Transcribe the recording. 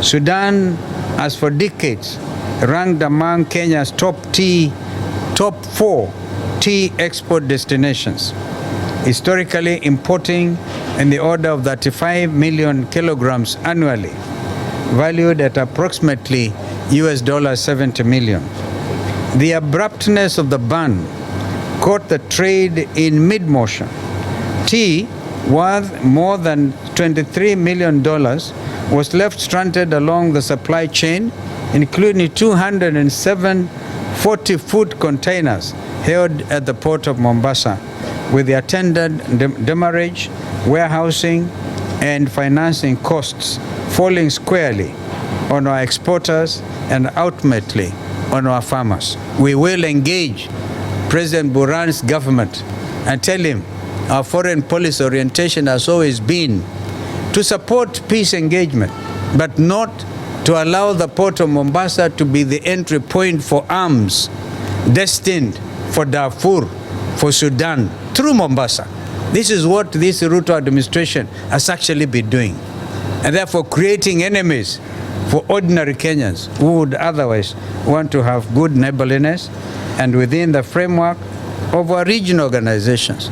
Sudan has for decades ranked among Kenya's top 4 tea export destinations, historically importing in the order of 35 million kilograms annually, valued at approximately $70 million. The abruptness of the ban caught the trade in mid-motion. Tea, worth more than $23 million, was left stranded along the supply chain, including 207 40-foot containers held at the port of Mombasa, with the attendant demurrage, warehousing, and financing costs falling squarely on our exporters and ultimately on our farmers. We will engage President Buhari's government and tell him our foreign policy orientation has always been to support peace engagement, but not to allow the port of Mombasa to be the entry point for arms destined for Darfur, for Sudan, through Mombasa. This is what this Ruto administration has actually been doing, and therefore creating enemies for ordinary Kenyans who would otherwise want to have good neighborliness and within the framework of our regional organizations.